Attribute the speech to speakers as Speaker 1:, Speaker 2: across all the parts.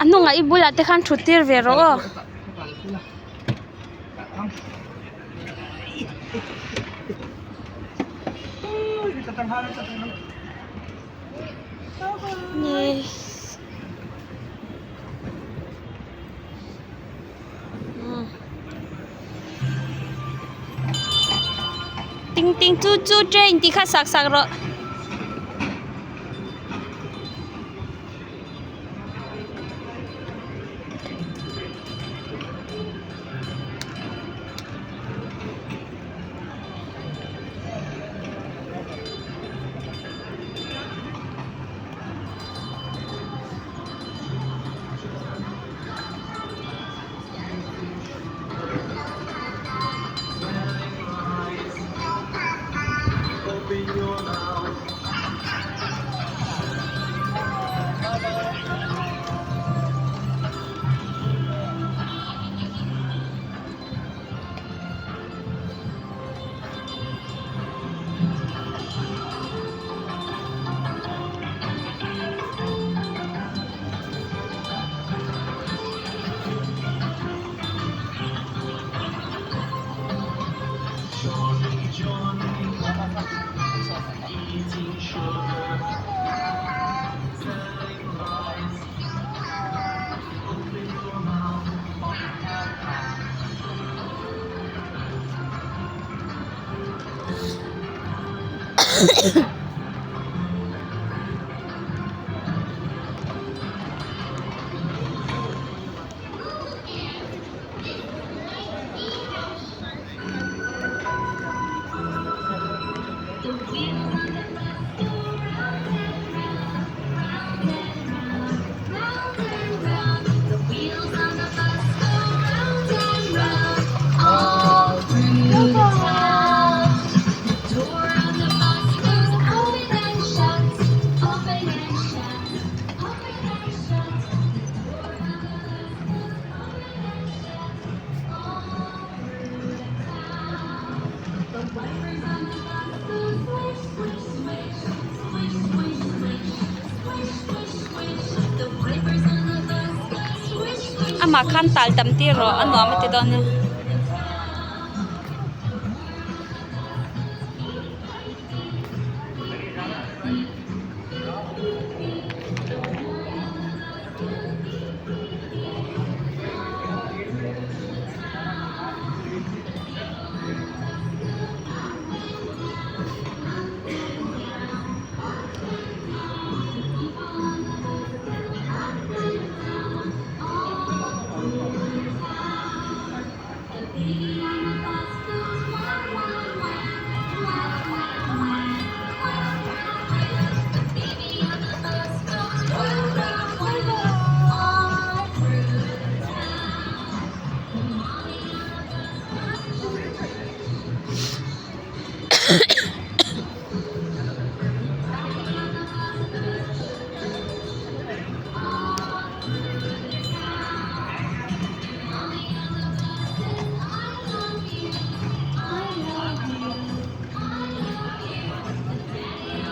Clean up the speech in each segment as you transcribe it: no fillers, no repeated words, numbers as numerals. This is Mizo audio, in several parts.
Speaker 1: A hnungah i bulah te khan thut tir ve rawh aw. Ting ting chu chu train tih kha sak sak rawh. Amah khan tal tam tir rawh a nuam a ti dawn nia.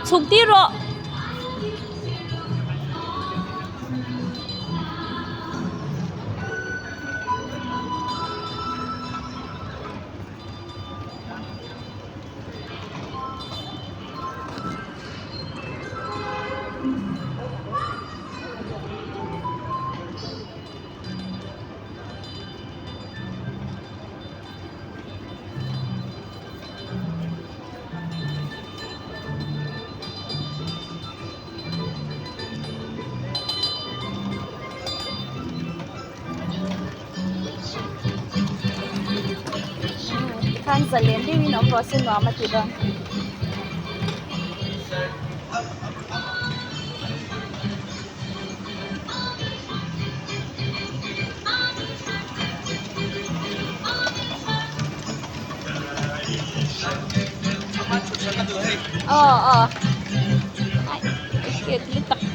Speaker 1: Chhuk tir rawh. Tikhan zalen deuhin awm rawh se nuam a ti dawn. Aw aw. Ai cute lutuk.